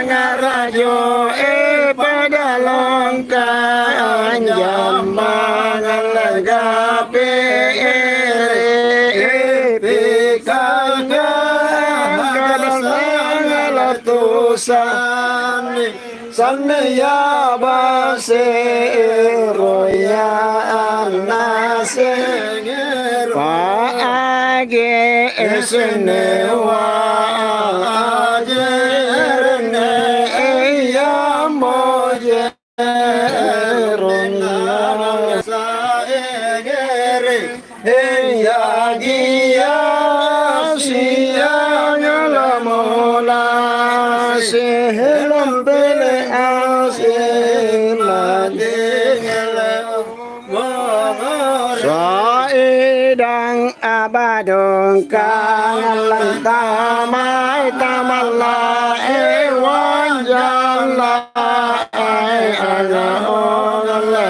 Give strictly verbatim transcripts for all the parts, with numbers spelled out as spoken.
Ngarajo'e pada longkang jambangang lengkapi iri pikangga gadang latusanni. Sanneya baseroya annasengero. Paage esennewa ajerenne eyammoje ronna saengere. Eyagia siang lamola sihelang pele asing latengele. Saidang abadong kangallang tamai tamalla ewang jalla ai aga ongalle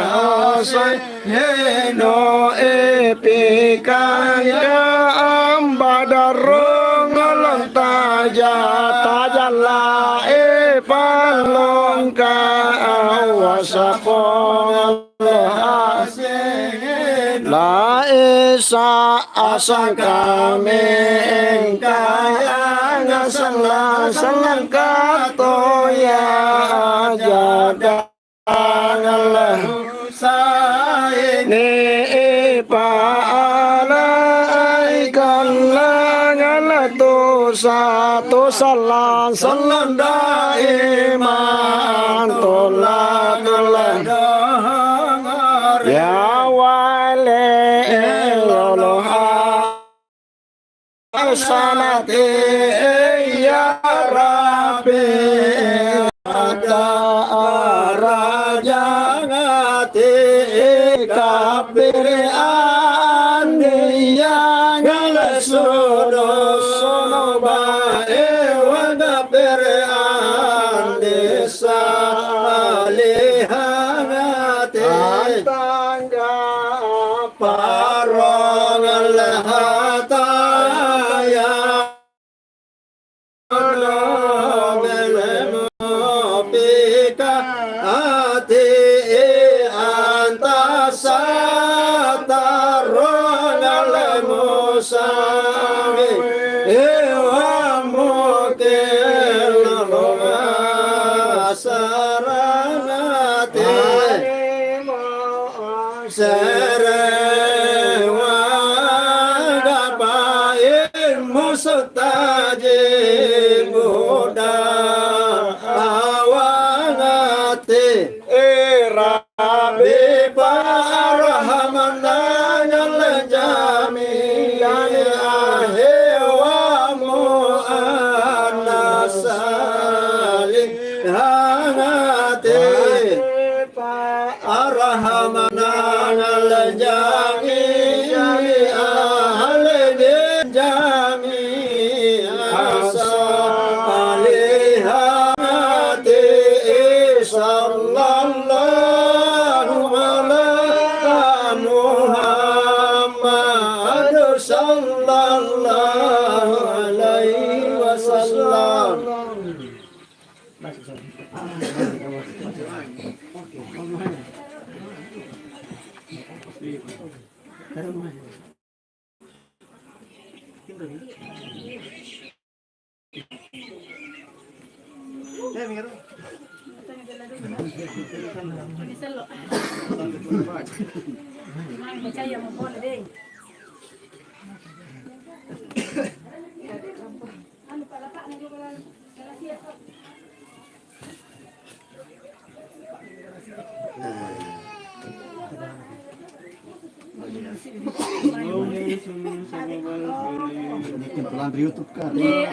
osai. Heno epi kaya ambadarrong along taja, tajalla epallongka awasako laesa asangkame engkaya ngasallang-sallang katoya jaga. Ni ipaalai kallangang tosa, tosallang sallang daiman, tolla-tolla. Ya wale loloha. Sanate, ya Rabbi, ata arajangate, kapere ande yang lesono, sono bae wanda pere ande salehangate. Antangga Parong lehataya belemo pika ati antasa tarong lemo sawi ewa moke lalonga saranati. Serewa dapai mustaji muda awangati. Era bipa arhamana nyalle jami yani ahewa mu anasali hangati. Arhamana ngal jami ahli jami asalihati. Sallallahu ala Muhammad sallallahu alaihi wasallam. Bikin pelan YouTube kan. Iya,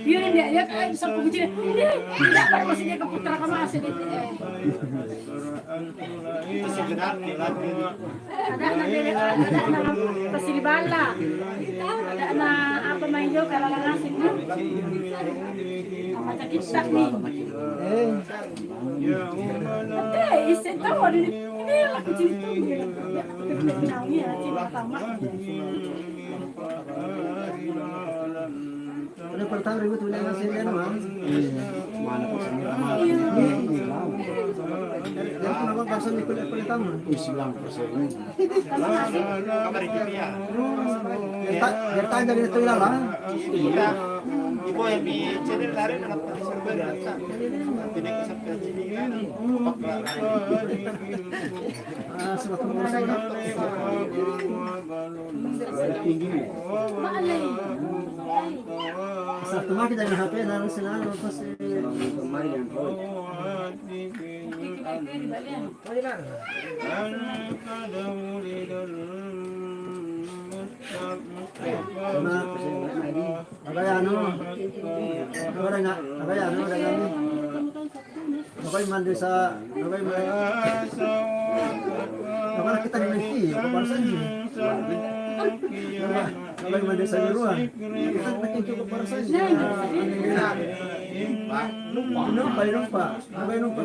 iya, iya, iya, sampai begini. Iya, iya, maksudnya ke putra kamu asli. Itu sebenarnya lagu. Ada anak dia, ada anak Pasir Bala. Ada anak apa main juga, Lalang Asik, no? Sama Cakitsak nih. Oke, isi tahu ada ini. Ini lagu cinta nih. Nah, ini ya, cinta sama. Kuliah pertama ribu tuh, yang masih dia mah. Iya. Mana persennya? Iya. Iya, iya. Yang pernah bangsa di kuliah pertama. Iya, sembilan persen. Gerta, gerta jadi itu lah. Iya. Ibu yang di channel lari kenapa diserver? Tidak sampai sini. Ah, sebab Sabtu maki jangan H P, harus selalu pasti. Apa ya, anu? Apa ya, anu? Apa ya, anu? Ada kami. Apa yang mandi sa-, apa yang mandi? Apa kita di Messi, apa bangsa ini? Apa yang mandi sa Jeruan? Kita pakai cukup bangsa ini. Lupa, lupa. Apa yang lupa? Apa yang lupa?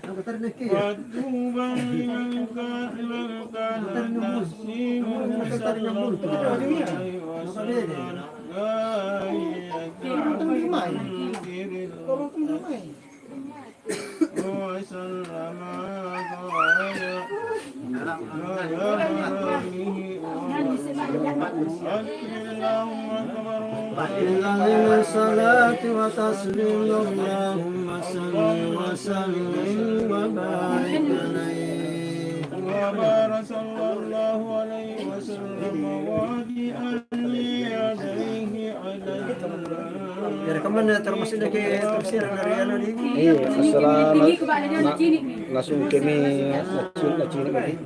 Aku tadi naik ya? Aku tadi nyambung. Aku tadi nyambung. Apa beda? Orang tuh di mai. Orang tuh di mai. إلى الصلاة وتسليم، اللهم صل وسلم وبارك عليه. وبارك صلى الله عليه وسلم ووضع يديه على Jadi, kamu termasuk dari tafsir dari anu di? Iya, assalamu-, na-, langsung kami, langsung, langsung lagi.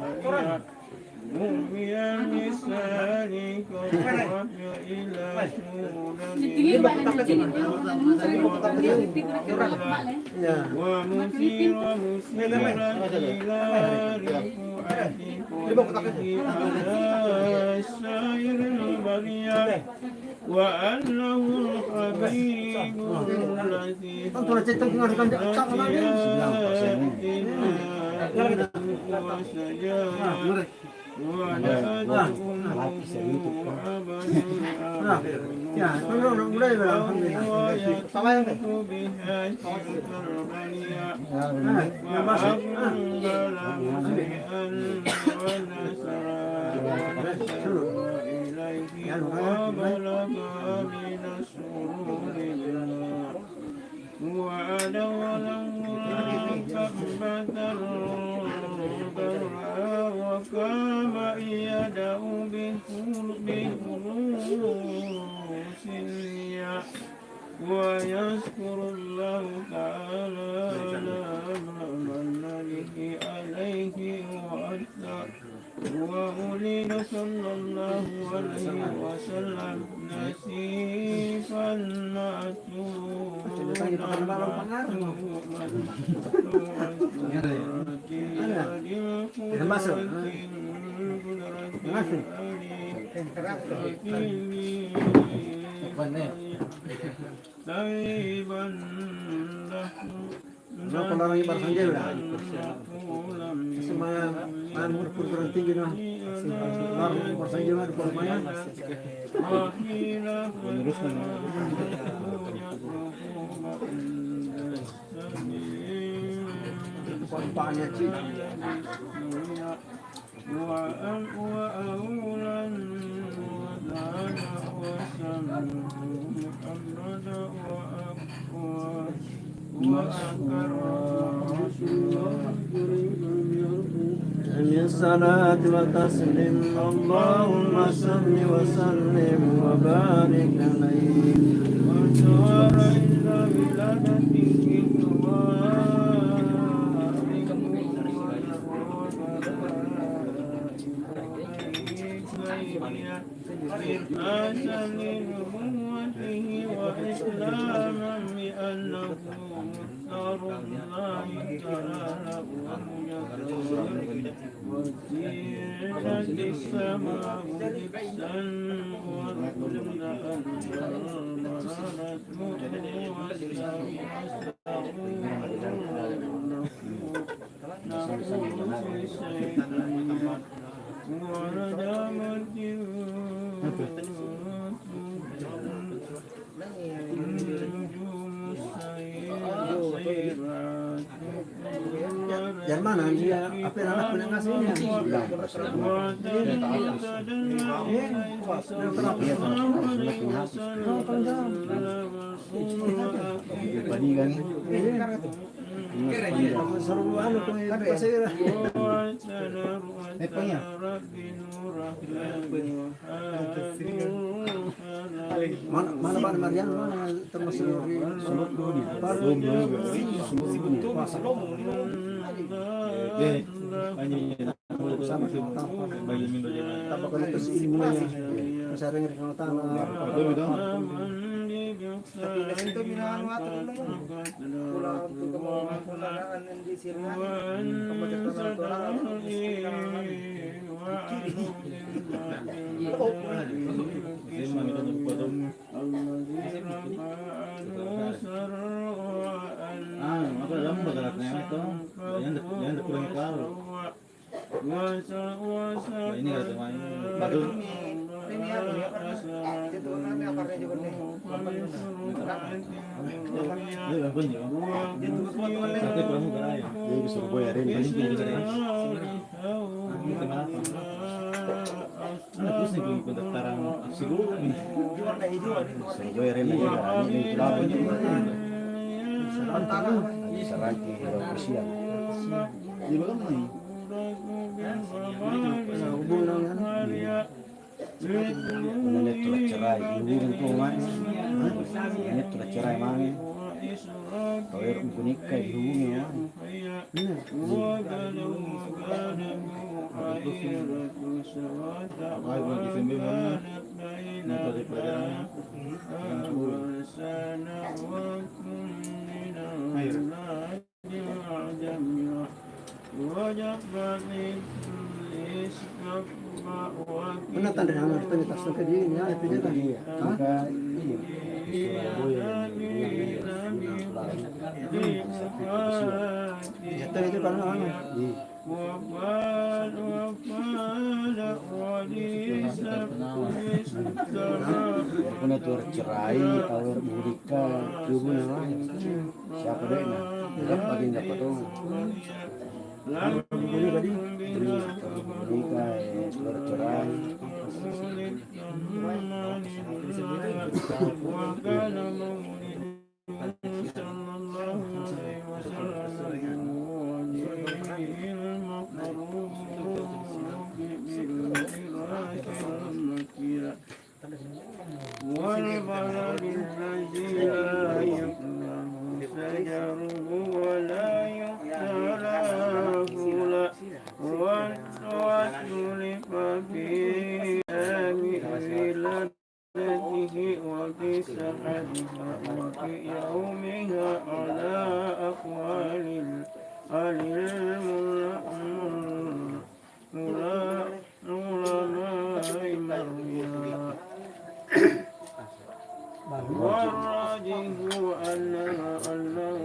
وأنه الحبيب الذي وأدخله الكعبة البرهاء وقام يدعو بخل-، بخلوص النية ويشكر الله تعالى على ما من به عليه وأثنى وولد صلى الله عليه وسلم نسيفا معتوبا طيبا له Nah, kalau orang ibarat sanjaya udah. Semua, anu, perguruan tinggi, nah. Semua ibarat sanjaya udah, pokoknya. Pokoknya, Ci. وأن-، وأولا وثانيا وسماه محمدا وأقوى وأكرم رسولا. الصلاة وتسليم، اللهم صل وسلم وبارك عليه. وصار إلى ولادته إرآسا لنبوته وإعلاما بأنه مختار الله تعالى ورسوله وزينة السماء لبسا والقرآن والمرأة والسماء نحو سيدنا ورجاء مجد Yang mana dia? Apa yang anak punya kasih ini? Iya, bandingan. Seru anu, kau yang pasir. Eh, punya. Mana, mana Pak Marian, mana termasuk di Solo dulu nih? Baru Solo juga. Solo juga nih. Eh, ini sama. Tambah kalau itu sih ilmunya. Masih ada yang di tengah tanah. Betul, betul. Tapi lain tu minang waktu dulu. Pulang tu ke bawah, pulangan di sini. Pemecatan orang. Ah, apa lamba geraknya itu? Yang de-, yang dikurangi tahu. Ini kata main. Baru. Ini ampun ya. Satu kurang muka ya. Dia bisa boy hari ini. Ini kenapa? Nah, terus nih, gue pendaftaran seluruh nih. Survei rela juga, ini kelapa juga. Ini serangki, dua puluh siang. Iya, bagaimana nih? Nah, hubungan dengan ini. Ini tuh cerai, hubungan tuh, Mak. Ini tuh cerai, Mak. Kau harus nikah, dihubungi, Mak. Iya. Benar, tanda tangan, tanda tas, tanda di ini, ya, itu dia, kan? Iya. Hah? Maka, iya. Surabaya, iya, iya, iya. Iya, itu, itu karena anu. Iya. Walaupun itu cerai, kalau menikah, hubungan lain. Siapa deh, nah? Berapa dia dapat orang? Nikah, eh, bercerai. صلى الله عليه وسلم بوجهه المبروك بالميراث المكي والبلد الذي لا يقلم شجره ولا يختلف له وتلف في أمره وفي سحرها وفي يومها على أقوال العلماء مريا. والراجح أنها، أنه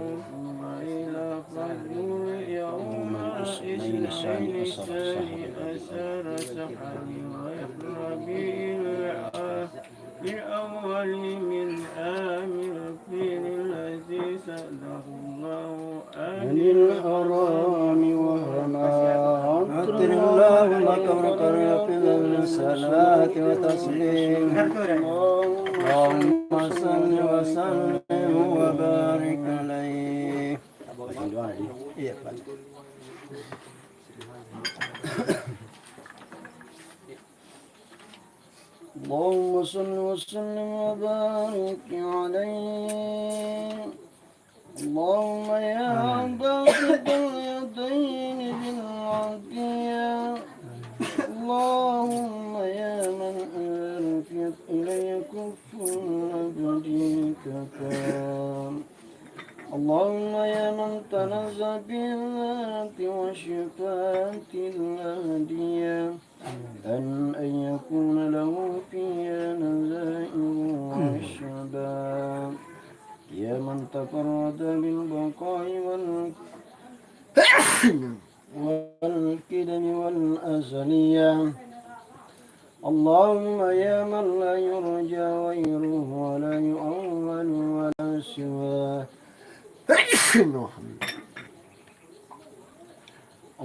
إلى فجر يوم الاثنين الثاني عشر سحرا ويحرم به الأول من عام الفيل الذي سأله الله عن الحرام وهما. عطر اللهم كونك رفيع الصلاة وتسليم. اللهم صل وسلم وبارك عليه. اللهم صل وسلم وبارك عليه. اللهم يا باسط اليدين بالعافية. اللهم يا من إذا رفعت إلي كف العبد كفى. اللهم يا من تنزه بالذات والصفات الأهدية. أن، أن يكون له فيها نظائر وشباب. يا من تفرد بالبقاء وال-، والقدم والأزلية. اللهم يا من لا يرجى غيره ولا يؤول ولا سواه.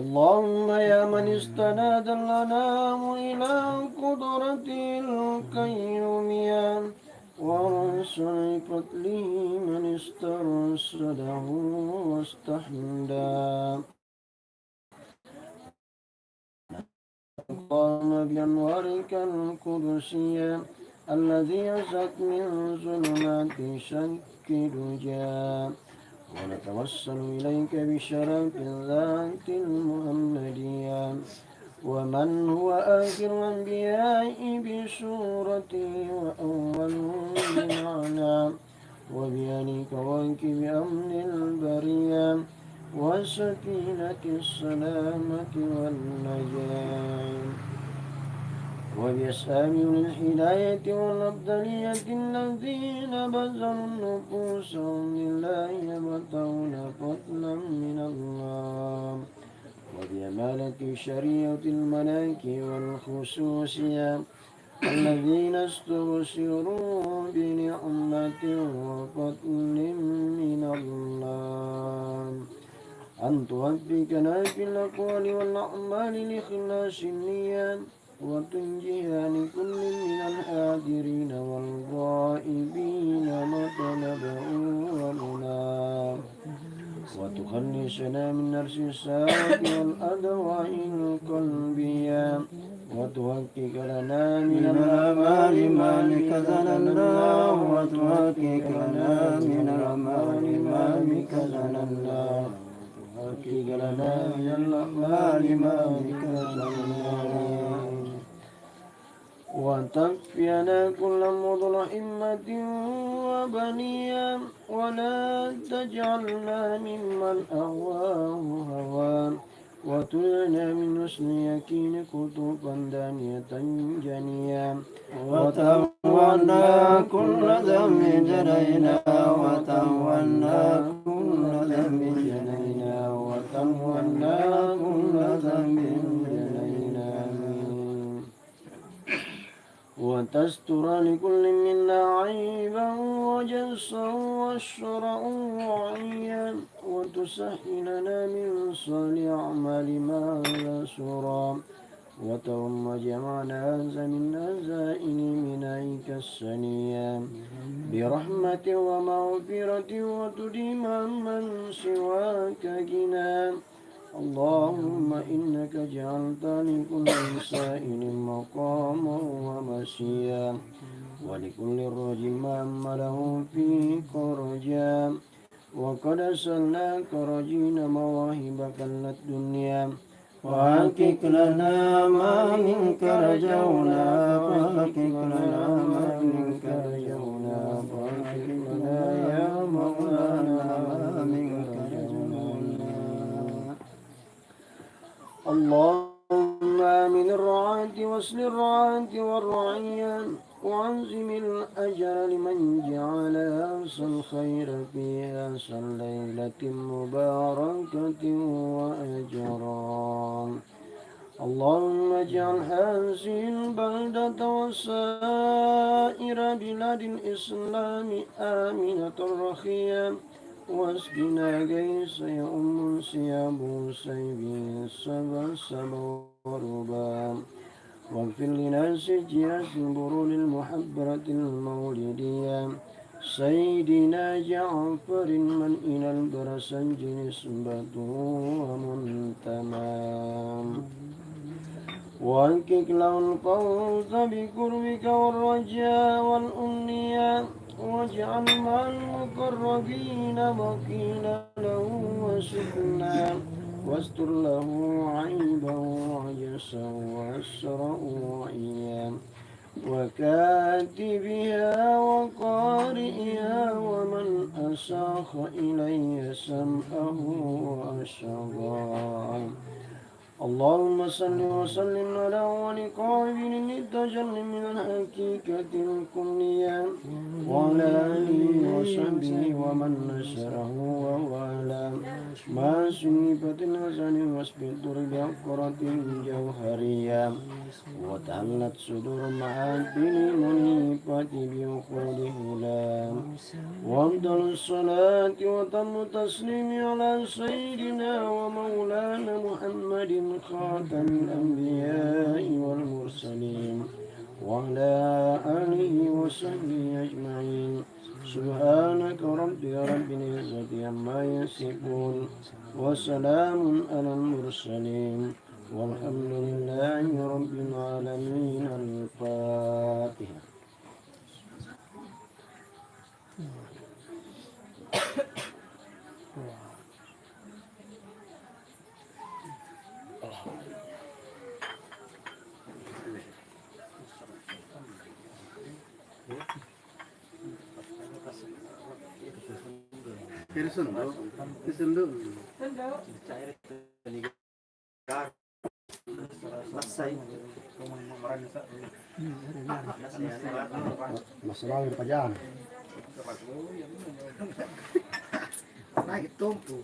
اللهم يا من استند الأنام إلى قدرته القيومية ورأس فضله من استرشده واستهداه. اللهم بأنوارك القدسية الذي أزهت من ظلمات الشك دجى، ونتوسل إليك بشرف الذات المحمدية، ومن هو آخر الأنبياء بصورته وأولهم بمعناه، وبأهل كواكب أمن البرية، وسفينة السلامة والنجاة، وبأصحاب الهداية والأفضلية الذين بذلوا نفوسهم لله يبتغون فضلا من الله، وبأمالة شريعة الملك والخصوصية، الذين استبشروا بنعمة وفضل من الله. أن توفقنا في الأقوال والأعمال لإخلاص النية، وتنجيها لكل من الحاضرين والغائبين مطلبه ومناه. وتخلصنا من نفس الشهوات والأهواء القلبية، وتحقق لنا من الأعمال ما بك لنا، وتحقق لنا من الأعمال ما بك لنا، وتحقق لنا من الأعمال ما بك لنا. وتكفينا كل مضل همة وبنية، ولا تجعلنا ممن أغواه هواه، وترنا من حسن اليقين قطوفا دانية جنيا، وتهون عنا كل ذنب جنينا، وتهون عنا كل ذنب جنينا، وتهون عنا كل ذنب جنينا. وتستر لكل منا عيبا وجسا وشرا وعيا، وتسهل لنا من صالح أعمال ما لا سرى، وتعم جمعنا هذا من هذا إلى منائك السنية، برحمة ومغفرة، وتديم عمن سواك غنى. اللهم إنك جعلت لكل سائل مقاما ومسيا، ولكل راج مأمله فيك رجا، وقد أرسلناك راجين مواهبك للدنيا، فحقق لنا ما منك رجونا، فحقق لنا ما منك رجونا، فحقق لنا يا مولانا ما منك رجونا. اللهم آمن الرعاة وأصلح الرعاة والرعية، وأعظم الأجر لمن جعل هذا الخير في هذه الليلة المباركة وأجرا. اللهم اجعل هذه البلدة وسائر بلاد الإسلام آمنة رخية، واسقنا غيثا يعم انسيابه سيبه سبع سماوات وربا. واغفر لناس جياش البرور المحبرة المولدية سيدنا جعفر من إلى البرزنج نسبته ومنتماه. وحقق له الفوز بقربك والرجاء والأمنية، واجعل مع المقربين مقيلا له وسكنا، واستر له عيبه وعجزه وأسره وعياه، وكاتبها وقارئها ومن أساء إليه سمعه وأشغاه. اللهم صل وسلم على أول قائل للتجلي من الحقيقة الكلية، وعلى آله وصحبه ومن نصره ووالاه، مع صفة الحسن وصف الطرب الأقرة الجوهرية، وتحلت صدور معادن منيفة بعقود هدى. وأفضل الصلاة وأتم التسليم على سيدنا ومولانا محمد خاتم الأنبياء والمرسلين، وعلى آله وصحبه أجمعين. سبحانك رب، رب العزة عما يصفون، وسلام على المرسلين، والحمد لله رب العالمين. الفاتحة. Kiri sunduk, kiri sunduk. Massai. Masalah pajana. Naik tompo.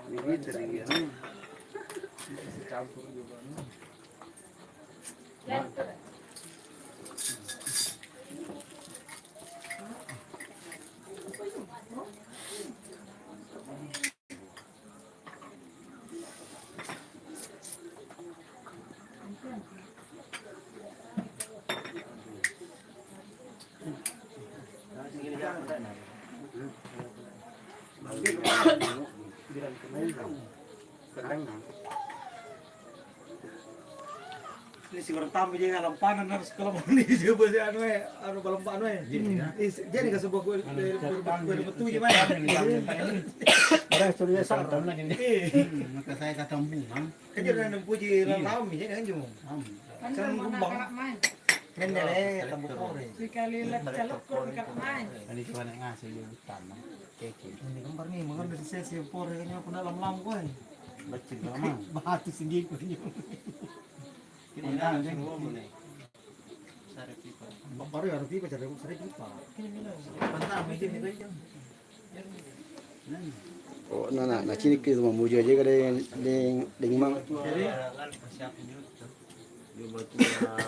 Ini tadi, ya. Campur juga. Ini sigara tampa ji lampanan harus kalau mau ni coba si anu, eh, anu, balampa anu, eh. Iya, iya. Is-, jadi ka sebuah kue, kue, kue, kue betuji mai. Orang sudah sarang. Iya. Hmm, maka saya kata mbuang. Kan jadi orang puji lalang lami, jadi kan cuma. Kan mau gumbang. Kan deh, tambah pore. Sekali lihat kalau kurang kat mai. Ini cuma nak ngasih dia tanah. Keke. Ini gambar nih, mengambil sesi pore kan aku dalam lampu, eh. Baca lama. Batu sendiri punya. Ini kan semua mana? Baru harus pipa, cari cari pipa. Bentar, mikir nih, guys. Oh, nah, nah, nah, cini ke rumah muja aja kada yang, yang, yang mang.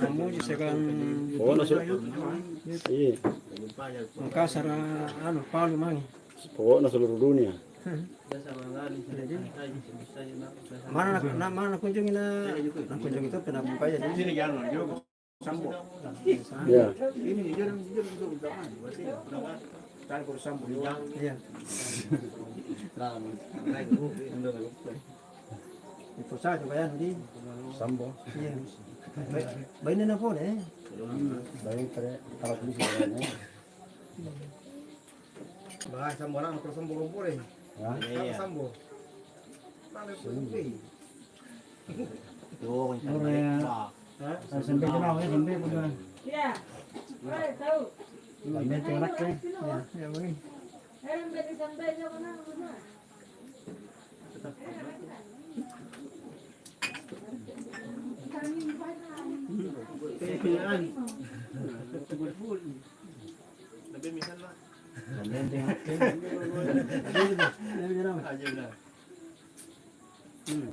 Mamuji sekarang. Oh, nah, so-, iya. Makassar, anu, Palu mangi. Pokoknya seluruh dunia. Mana nak, na-, mana kunjungi na, na kunjungi itu kenapa ya? Sini jangan juga. Sambo. Ya. Ini jujur, jujur, jujur, jujur. Berarti ya. Tadi baru sambo. Iya. Itu saya coba ya, di. Sambo. Iya. Baik, baik, ini apa, eh? Baik, tere-, kalau polisi, ya. Bahasa orang terus sembuh kompor, eh. Ya. Iya. Sambo. Sambo. Tuh, sampai kenal ya, sampai punya. Iya. Sampai tuh anak ya. Ya, ya, boleh. Lebih misal lah. Aja udah. Hmm.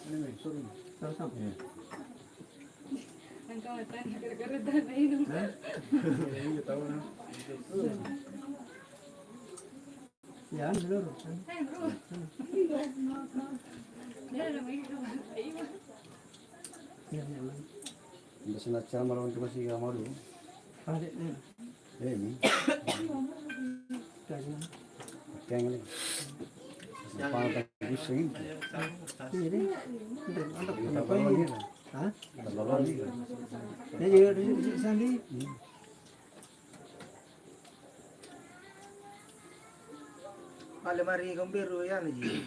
Ini nih, sorry. Sama-sama. Iya. Engkau tanya gara-gara tanya ini. Hah? Iya, tahu nah. Ya, anu, loro. Iya, iya, iya. Biasa na acara malam itu masih gak mau dulu. Ada, iya. Eh, ini. Kayaknya. Kayaknya. Apa, apa, pusing. Iya, deh. Ada, ada, ada. Hah? Ada lolo nih. Ya, ya, ya, ya, Sandi. Hmm. Pale mari gomberu ya, Naji.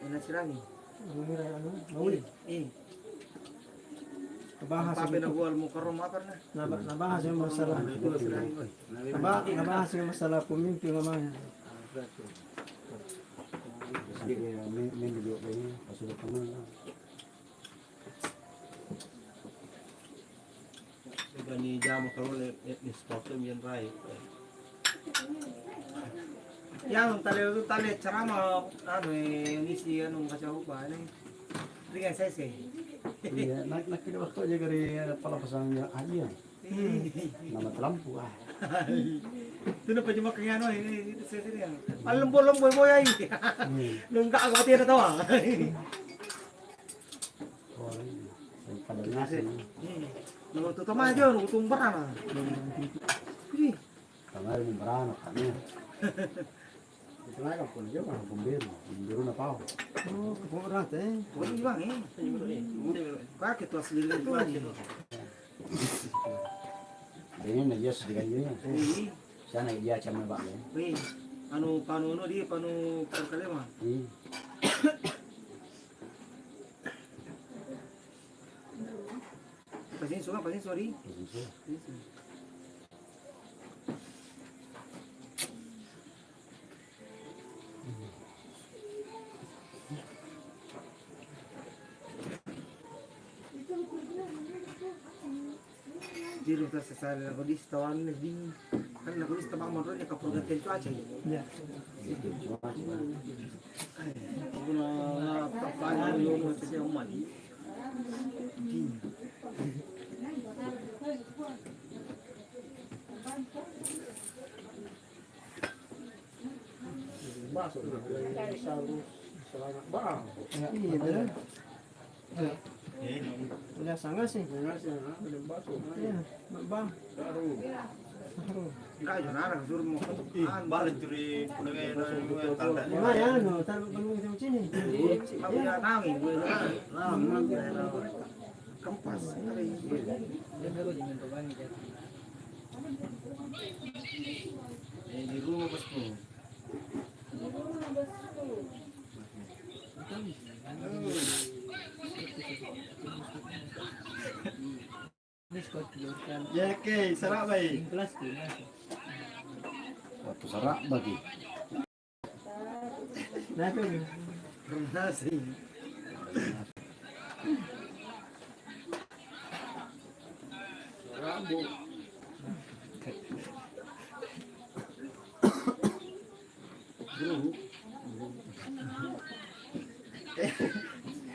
Enak sirangi. Gomberu anu, Mauli. Eh, eh. Nabahas apa yang na gua mau ke Roma apa na? Naba-, nabahas yang masalah. Itu sirangi, oi. Naba-, nabahas yang masalah pemimpin namanya. Jadi, ya, main, main di blok ini, pas udah teman. Bani jama kalau le, le, le stop tu mian rai. Ya, tale tu tale ceramah, anu, eh, ngisi, anu, baca buku, anu. Ringan sese. Iya, nak, nak kira waktu aja dari, eh, pala pasang ya, ah, iya. Hmm. Nama telampu, ah. Itu nampa cuma kaya anu, ini, ini sese yang paling lembo-lembo boy ai. Hmm. Nungka aku hati ada tawa. Oh, iya. Pada nasi. Hmm. Nomor tu tama aja, nomor tu barang. Ih. Kamari mau barang, katanya. Itu naik kampung dia, kampung biru. Biru na pau. Oh, kampung orang teh. Oh, ini bang, eh. Kau ketua sendiri itu. Ini na dia sedikit ini. Ih. Sana dia cama bang, ya. Ih. Anu, panu, anu, di panu perkalema. Ih. Pasin suka, pasin sorry. Pasin suka. Pasin suka. Jiro ta sesare lako dis tawanne dingin. Kan lako dis tamamma rohnya kapurgatan cuaca ya. Iya. Guna apa-apa yang lu mau cek yang mati. Dingin. Masuk, selamat, bang. Iya, bener. Iya. Udah sangat sih. Iya, masuk. Iya, bang. Baru. Baru. Enggak, jangan suruh mau. Ih, baru curi, udah kayak tanda. Lumayan, no, taruh penuh itu sini. Iya. Tapi ya, tahu, gue. Lama, kempas. Eh, di rumah, bosku. Ya, oke, sarap baik. Waktu sarap bagi. Nah, tuh. Nasi. Rambu.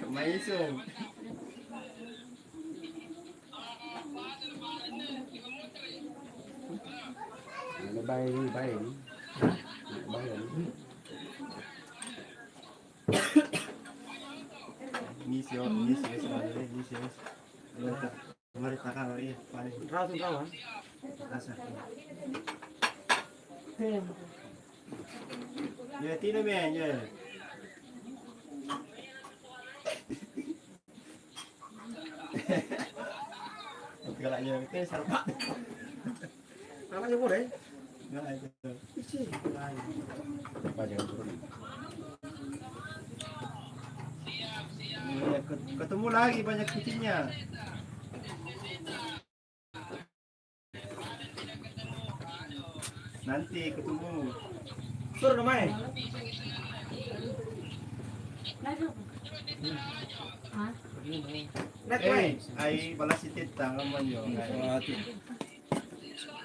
Maisong. Ano ba yun, ba yun? Ano ba yun? Ngisi, oh, ngisi, ngisi, ngisi, ngisi. Mari takang, iya, paling. Rawa, rawa. Rasa. Ya, tino, men, ya. Galaknya itu, sarap. Anaknya boleh? Nah, itu. Isi. Apa jangan turun? Iya, ket-, ketemu lagi banyak kucingnya. Nanti ketemu. Suruh namanya. Hah? Eh, ai balas sitit tangan manyo.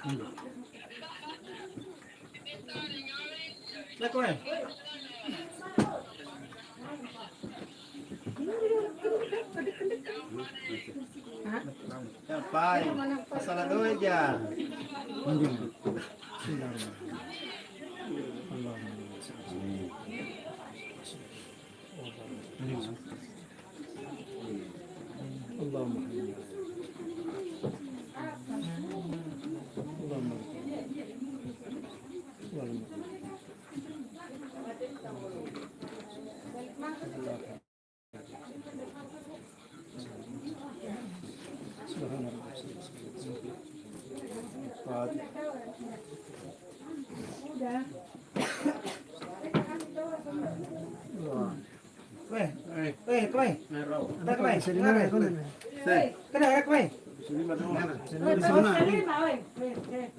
Waduh. Lako, eh. Hah? Ya, pai. Masalah doa aja. Anjing. Bismillahirrahmanirrahim. Allahumma shalli. Anjing. Allahumma shalli. Allahumma shalli. Weh, weh, kemai. Dah, kemai. Kena, kena. Kena, kemai. Selima, weh, weh, weh.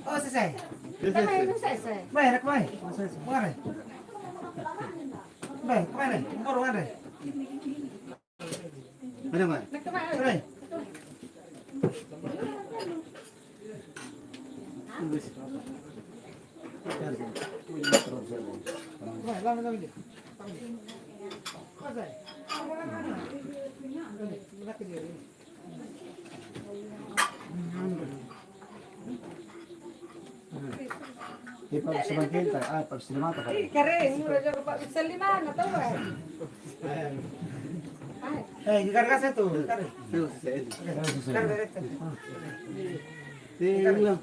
Oh, selesai. Selesai, selesai. Baik, baik. Baik, baik. Baru ada. Ada, Pak? Baik. Eh, Pak, semangkin, ah, Pak, sini mata, Pak. Ih, kare, mura jago, Pak, bisa lima, nggak tahu, Pak. Eh, di karkas itu, kare. Kare, kare. Iya.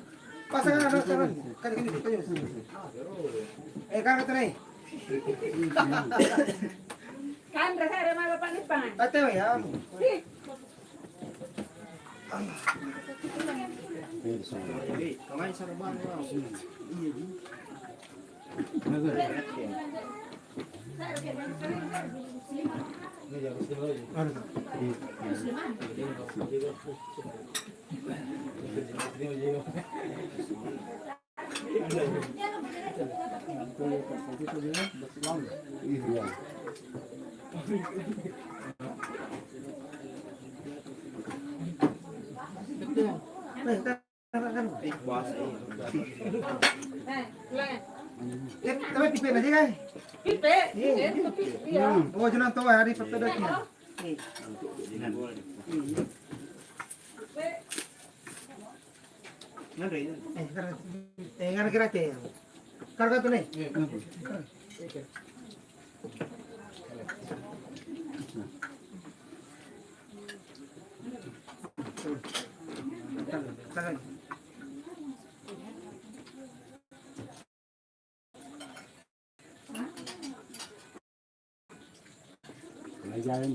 Pasang, pasang. Kan gini, kan gini. Eh, kare, kare. Kan, kare, kare, malah, Pak, nih, Pak. Ate, ya. Ih. Eh, tapi pipe na, kan? Pipe? Iya, iya, itu pipe, iya. Oh, jangan tahu hari pertama. Iya. Nganre, ya? Eh, nganre, eh, nganre kira te. Karga tu, nih. Iya. Pelajaran.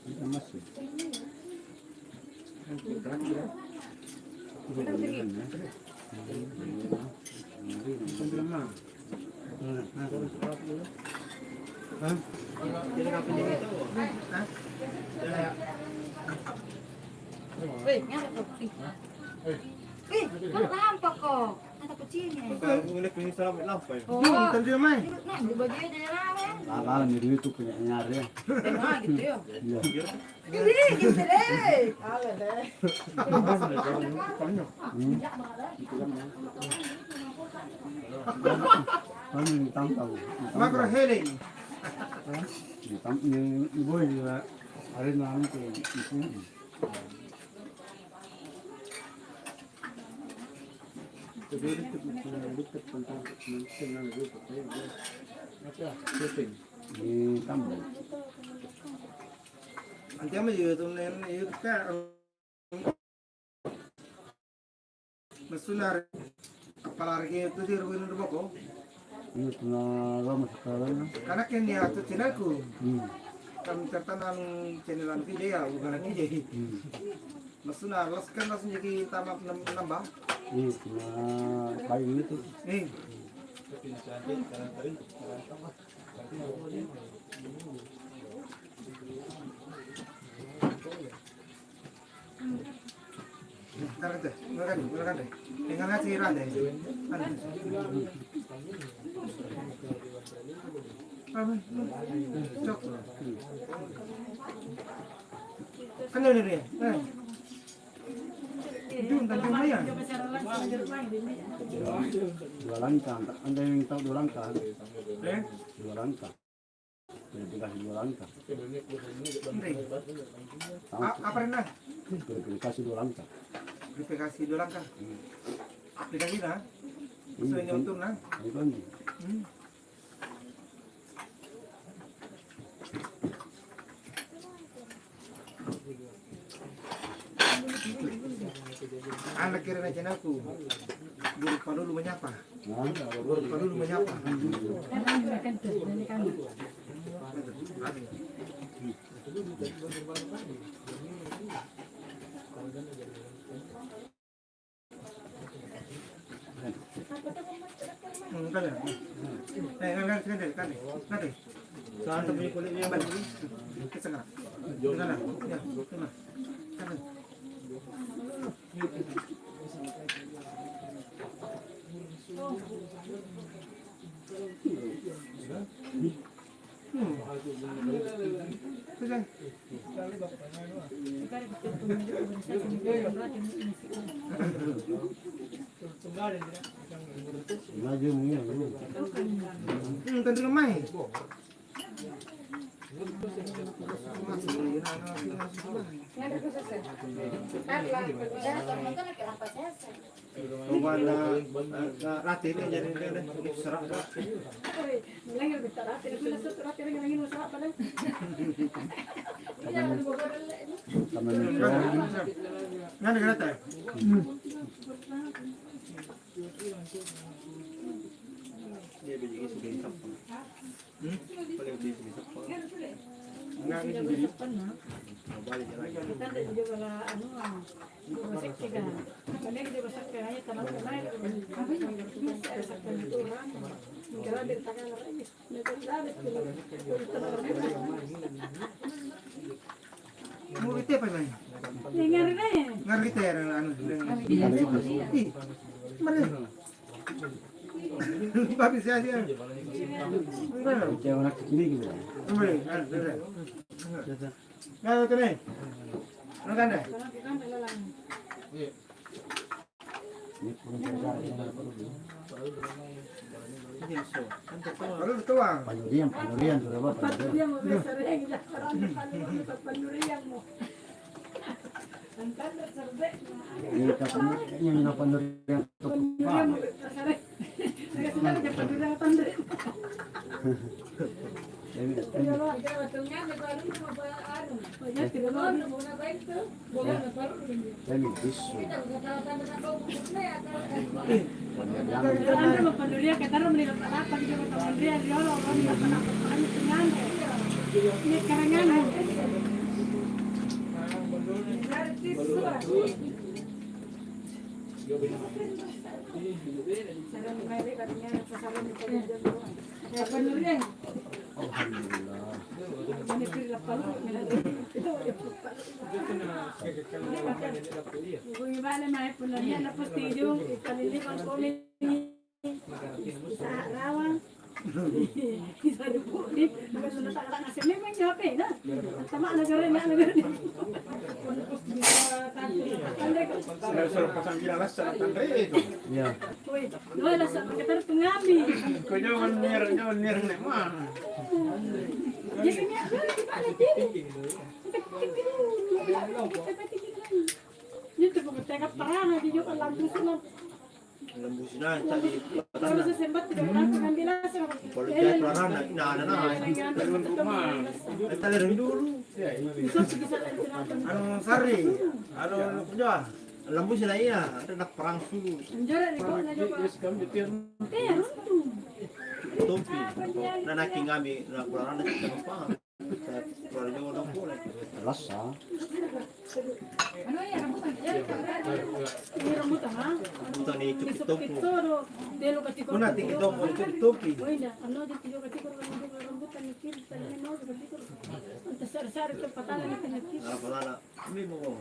Ini masih. Hah? Weh, nyala kok. Ih, kan lampa kok. Ada kucingnya. Bukan, aku ngeliat ini selama lampa ya. Oh. Iya, tadi mai. Nah, di baju aja ya, Ram, ya. Salah, nih, itu punya nyari. Emang gitu ya? Iya. Ih, gitu deh. Kalah deh. Hmm. Kan ditampal, ditampal. Makro healing. Hah? Ditam-, ni, ni boy juga. Ada yang nanti. Di tambung. Antiamo io tu nen, io tu ka, massuna, apalagi tu di rumah boko. Iya, tuna lama sekarang. Karena kan dia tu channelku. Hmm. Kan tertanam channel anu ki dia, bukan lagi jadi. Hmm. Maksudna, las-, kan langsung jadi tamat nem-, nambah? Iya, cuma paling itu. Nih. Silakan deh, silakan deh. Tinggal ngasih rada ya. Anu. Apa? Cok. Kan dia udah ya. Eh. Jun, kan jun ya. Dua langkah, ada yang tahu dua langkah? Eh? Dua langkah. Verifikasi dua langkah. Andre. Tahu. A-, apa, Rena? Verifikasi dua langkah. Verifikasi dua langkah. Hmm. Aplikasi, nah. Hmm. Sesuai dengan, hmm, untung, nah. Itu kan. Hmm. Anak kira na channelku. Guru Palulu menyapa. Hah? Guru Palulu menyapa. Hmm, kan ya? Eh, kan, kan, kan, kan, kan. Saan tu punya kulitnya, Bang? Ke sana. Ke sana. Ya, ke sana. Sana. Hmm, tentu lemah. Rupana, eh, rate ini jadi dia deh, serak, serak. Nggak ada kereta ya? Hmm. Dia biji isi di samping. Hmm? Paling isi di samping. Enggak, isi di samping. Mau balik lagi. Kita ada juga lah, anu, ah, guru sekte kan. Kami juga sekte aja, tanah-tanah itu. Apa ya? Sekte itu orang. Enggak ada tangan lagi. Mau kita apa, Bang? Ya, ngeri deh. Ngeri kita ya, anu, anu. Ih, mari. Babi saya, saya. Enggak. Dia orang kecil gitu. Mari, anu, anu. Enggak, anu, anu. Anu, kan, deh. Panuriang, panuriang, sudah, Bapak, panuriang. Iya, tapi ini nggak panuriang tuh. Paham? Temi bisu. Alhamdulillah. Hubungi bale mae punna nia' napastijung, italilibang komi. Usaha rawang. Isa dipuni, bukan sudah tak ngasih memang jawab, eh, nah. Sama negara, negara. Suruh, suruh pasang gila lasa, tanre itu. Iya. Woi, dua lasa pakai taruh pengami. Kau jangan nyer, jangan nyer nih, mah. Jadi, ini apa? Kita ada diri. Kita, kita, kita, kita, kita, kita. Itu pokoknya parah, di juga lampu sunat. Lampu sunat, tadi. Kalau sesempat, tidak pernah pengambil asal. Kalau jatuh parah, nah, nah, nah, nah. Kita lihat dulu. Anu, Sari, anu, Nukuja. Lampu sila iya, ada nak perang suruh. Anjara di kau nanya, Pak. Eh, runtuh. Tompi. Nah, naking kami, nah, kurang ada kita paham. Kurang jauh dong, boleh. Lasa. Ini rambutan, ha? Rambutan ni cukit tompo. Puna tiki tompo, cukit tompi. Oh, iya. Anu aja tiga kacikor, rambutan ni kiri, tadi mau kacikor. Antas sare-sare tu patala ni kiri. Apa lala? Ini mau.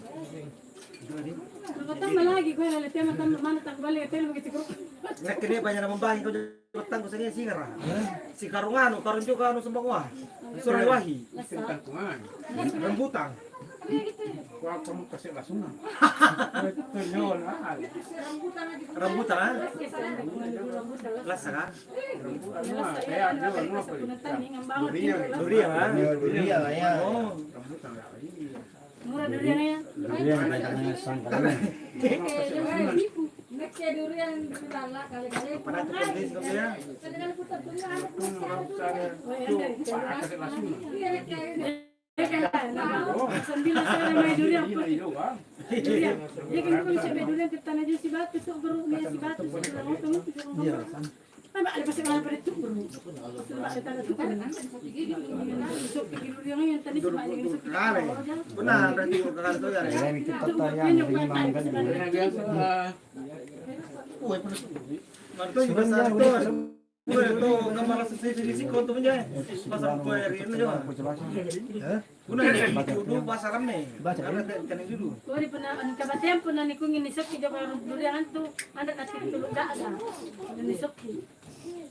Tambah lagi, gue lele tema tambah mana, tambah lagi tema begitu. Sakit dia banyak nambah kau. Batangku sengngeng singara. Sikarung anu, karung juga anu sembang wah. Surang wahi. Rambutan. Wah, kamu kasih lasungan. Itu nyol, ah. Rambutan, ah? Lasa, kan? Rambutan, ah. Kayak dia, anu apa ya? Durian. Durian, ah? Durian, ya. Oh. Rambutan, ah, iya. Murah duriannya. Durian, banyak sangkal. Nek saya durian ditala kali-kali. Pernah tuh, Bang, ya? Kadang-kadang putar durian, ada putar durian. Iya, iya. Sambil saya main durian. Iya, iya, Bang. Iya. Dia kan kalau saya main durian, kita tanya si batu, tuh, baru, si batu, tuh, baru, tuh, baru. Iya. Apa ada pasal apa itu, bro? Pasal apa itu, bro? Sok pikir dulu yang, yang tadi sebab yang sok pikir. Benar, berarti bukan itu ya. Yang itu kata yang ini memang kan. Biasa. Woi, pernah tuh. Mantu juga satu. Woi, tuh gambar sesi di siko tuh, ya. Pasal kue ini, ya. Hah? Punna ri Judu basaranne. Baca, ya. Ada te-, tene Judu. Kodi punna, kabateang punna nikungi nisokki joko duriang antu, anre natikki tulu da'da. Punna nisokki.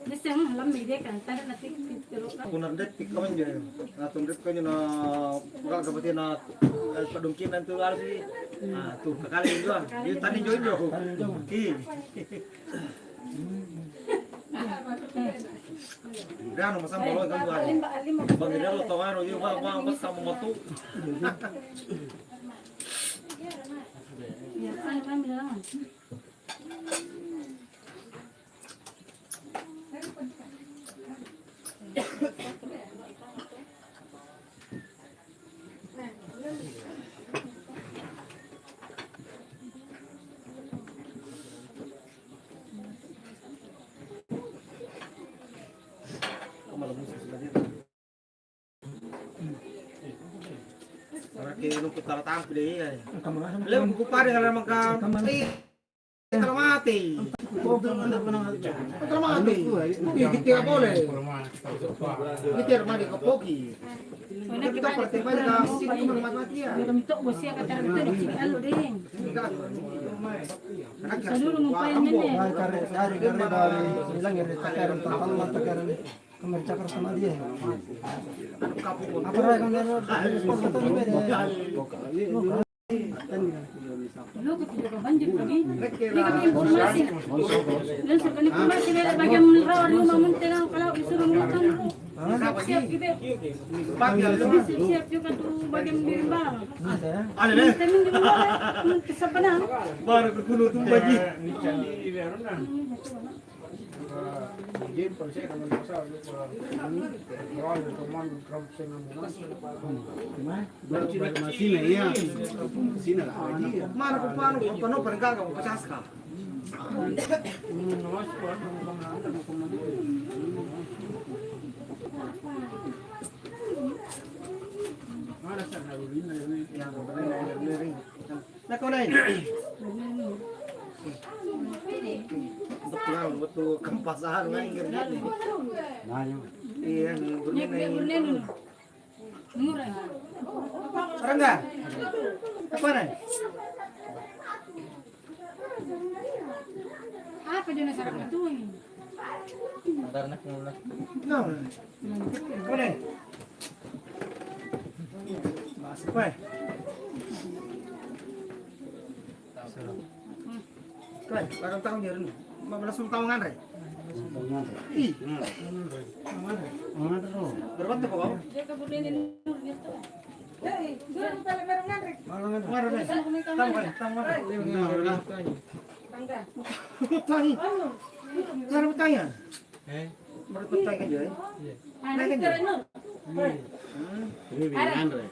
Nisseng, hmm, lammi deka, tanda natikki. Punna detti kamanjo, na tunrikko njo na pura kapati na, eh, padungkinna tu harus i. Ah, tu kakali njo. Iya, tani njo njo. Ki. Gano masang bolo kan tu. Bang dia lo tawano, iya, bang, bang, bang, sama matu. Ya, kan, kan, bilang. Lagi nungku tala tampil, iya. Leo kupare kalau mangka, eh, kalau mati. Kalau mati. Iya, kita boleh. Kita mati ke poki. Kita partai banyak, situ mati-mati ya. Untuk usia kata itu di sini, alo, deng. Seluruh ngupain ini. Dari, dari, dari, bilang ya, dari Takarang, Takarang, Takarang. Kamar cakar sama dia. Apa rai kan dari sponsor tadi beda. Lo kok tidak banjir lagi. Ini kami informasi. Langsung kami informasi dari bagian rawa rumah menteng kalau disuruh makan. Siap-siap gitu. Siap-siap juga tuh bagian bimbang. Ada deh. Temen di rumah, temen kesabaran. Baru berguru tuh bagi. Masina, iya. Masina lah. Mana kupanu, kupanu paling gaga, kupacaska. Mana sana, Rina, Rina, yang Nah, kau lain. Betul, betul, kempasan lain, gitu. Nah, iya. Iya, burung ini. Burung ini. Murah. Orang enggak? Apa nih? Apa jenis orang itu ini? Bentar, nak, nak. Nah. Kone. Masuk, koe. Koe, barang tahu dia dulu. Mau langsung tahu nganre? Ih. Nganre. Berapa tuh, Bang? Hei, dulu kalau barang nganre. Nganre, nih. Tahu, koe, tahu nganre. Tangga. Tahu. Nganre, tahu ya? Eh? Menurut kota kan, Joy? Iya. Nah, kan, Joy? Hmm. Ini binaan, Re.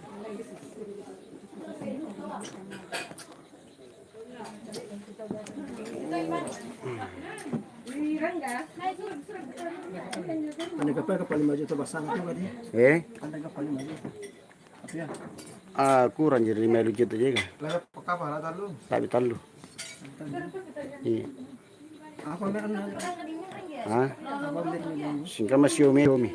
Ada kapal, kapal lima juta basang itu tadi. Eh? Ada kapal lima juta. Tapi ya. Ah, kurang jadi lima juta juga. Lewat kapal ada lu. Tapi tallu. Iya. Apa merek? Hah? Singkama Xiaomi, Xiaomi.